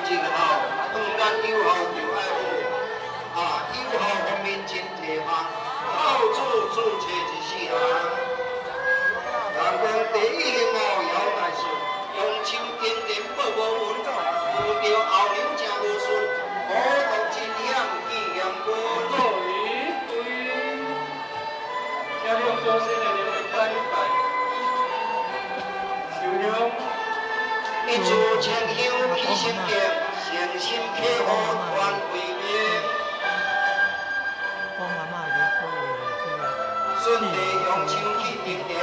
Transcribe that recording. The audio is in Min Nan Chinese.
真孝，當咱有孝就愛好，啊，有孝方面真體貼，孝子主冊一世人。人講第一行孝枵大順，用手點點報無恩，遇著後娘誠無順，苦毒真險見嚴君。做一對，請兩祖先的靈位拜一拜，受香。一炷清香起心經，誠心祈福願為明。講阿嬤已經過了這個順地用手去停電，